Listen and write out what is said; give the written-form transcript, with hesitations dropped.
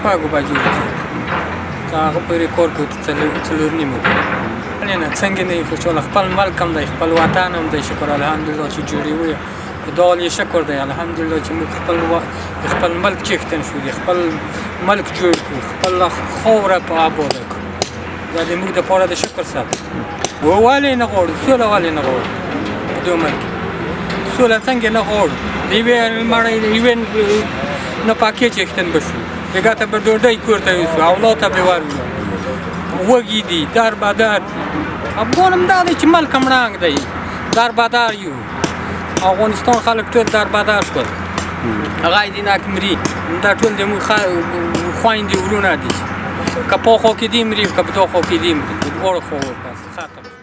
6 بجو ته هغه پورې کور کوو تر 4:30. نه، څنګه نه خوشحاله؟ خپل ملک هم دی، خپل وطن هم دی. شکر الحمدلله چې جوړېوي، دا یې شکر دی الحمدلله چې موږ خپل ملک چښتن شو، د خپل ملک جوړ کړو، خپل خاوره په آباده کړو. دا د موږ دپاره د شکر سات. ولې نه غواړو سوله؟ ولې نه غواړو په دې ملک سوله؟ څنګه نه غواړو؟ د یوې مړۍ، د یوې نه پاکې چښتن به شو، بېګا ته به ډوډۍ کور ته یوسو، اولاد ته به وروړو. وږي دي، در بدر دي. افغان هم دا دی چې ملک هم ړنګ دی، در بدر یو. افغانستان خلک ټول در بدر شول، هغه دي نک مري. دا ټول د موږ خویندې ورونه دي، که په خوا کې دي مري، که په دا خوا کې دي مري، د دواړو خواو بس ختم.